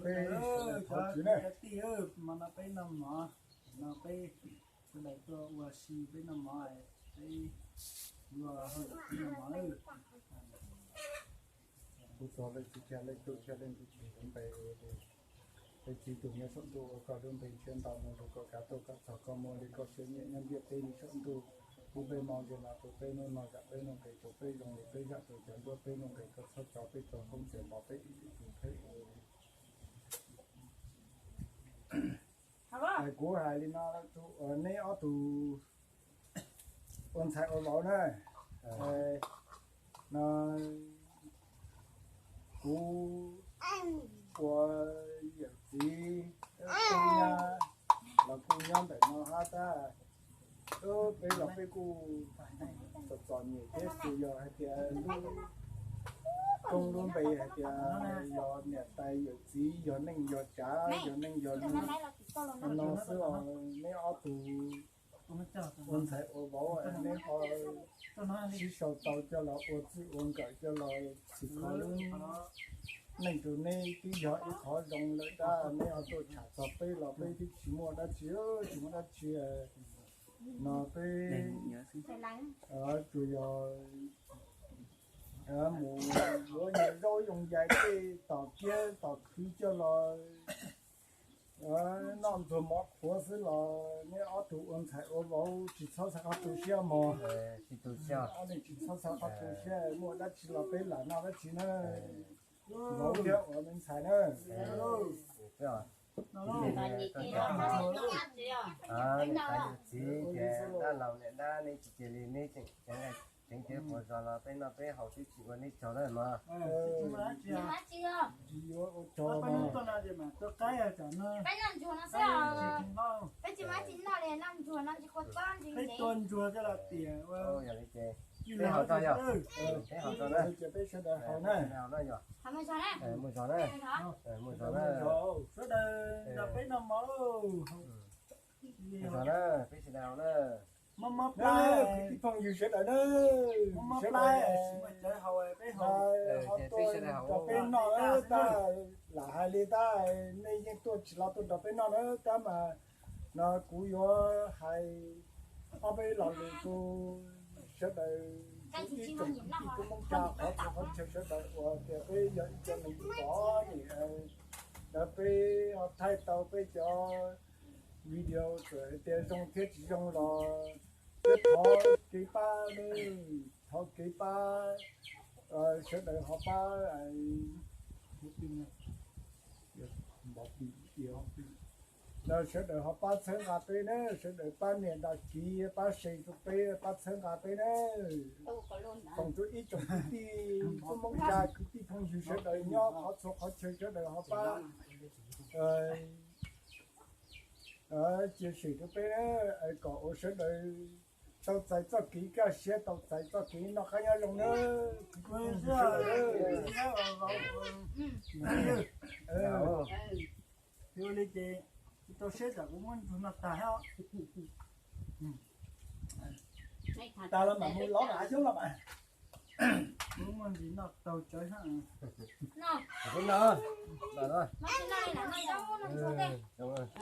Peb cov kwv tij, mas no peb noj mov, no peb sawv daws tuaj ua si peb noj mov, peb ua hauj lwm peb noj mov. Kuv txog leej txiv kiag leej tub thiab leej txiv tsev lub npe, leej txiv tus nyob saum ntuj ua koj lub npe ntshiab ntau mus rau koj kav tuaj koj txog koj muaj li koj siab nyiam nyob ntiaj teb li saum ntuj. Lub npe mo ntiag no rau peb hnub no zam peb nuj nqis rau peb zoo li peb zam rau cov nruab peb nuj nqis koj txhob tso peb rau koob txias npov peb ib tug pheej ua. Kuv hais li no, neb ob tug ua ntxhais ua vauv na, no kuv ua yawm txiv, kuv nyab los kuj nyob ntawm no hab tab, peb los peb kuj txom txom nyem thiab, xws yog hais tias lub koob lub npe hais tias yog niam tais yawm txiv, yog neej yog tsav, yog neej yog no xwb os. Neb ob tug ua ntxhais ua vauv, neb ho sib sau tau coj los ua txij ua nkawm coj los txhim kho lub neej rau neb twb yog ib qhov zoo lawm tab, neb ho tuaj tsham txog peb los peb twb tsis muaj dab tsi, tsis muaj dab tsi. No peb tsuas yog mus yuav nyuag zaub yoog yais tej tom kiab tom khwv coj los noj ntxuag mov qhuav xwb los neb ob tug ua ntxhais ua vauv tsis txhob xav qab tu siab mog. Tsis tu siab, ob leeg tsis txhob xav qab tu siab, muaj dab tsi los peb lam noj dab tsi na. Vauv thiab ua me ntxhais na. Niam tais yawm txiv ces dab laug niam dab nej tsis cia li neb tseem ceev ceev qhuav zog los peb noj peb haus twb tsis ua neb tsaug na mog. Peb noj ntsuag no xwb, peb tsis muaj dab tsi noj li, noj ntsuag no tsis qhuav txob ntsis. Peb tua ntsuag coj los tiam ua. Yog li ces peb haus tau yog, peb haus tau na. Ces peb sawv daws haus na. Haus na yog. Mus zog na. Mus zog na. Sawv daws nrog peb noj mov. Mus zog na, peb sawv daws haus na. Mob mob plab, kwv tij phooj ywg sawv daws na, mob mob plab, peb haus, peb haus, peb noj tab, lam hais li tab, nej yeej tuaj tsis los tuaj nrog peb noj na tab mas no kuv yuav hais ob peb lo lus rau sawv daws, ib tsoom kwv tij tub Hmoob Tsab qhov txhia qhov chaw sawv daws uas tias peb yog ib co neeg pom nim, lawv peb ho thaij tau peb cov video txawm hais tias zoo thiab tsis zoo los peb thov kev pab, thov kev pab, sawv daws ho pab, sawv daws ho pab txhawb nqa peb na, sawv daws pab nias đăng ký, pab share rau peb, pab txhawb nqa peb na. Foom rau ib tsoom kwv tij tub Hmoob Tsab, kwv tij phooj ywg sawv daws nyob qhov txhua qhov chaw sawv daws ho pab chia sẻ rau peb kom ua sawv daws tau txais txoj kev kaj siab, tau txais txoj kev noj qab nyob zoo na. Ua li ces tsis tau siab tsam kuv muab ntsuag no tag hab. Tas los mam mus lov nram hav xyoob los mas. Kuv muaj ntsis noj taug tsawv hab.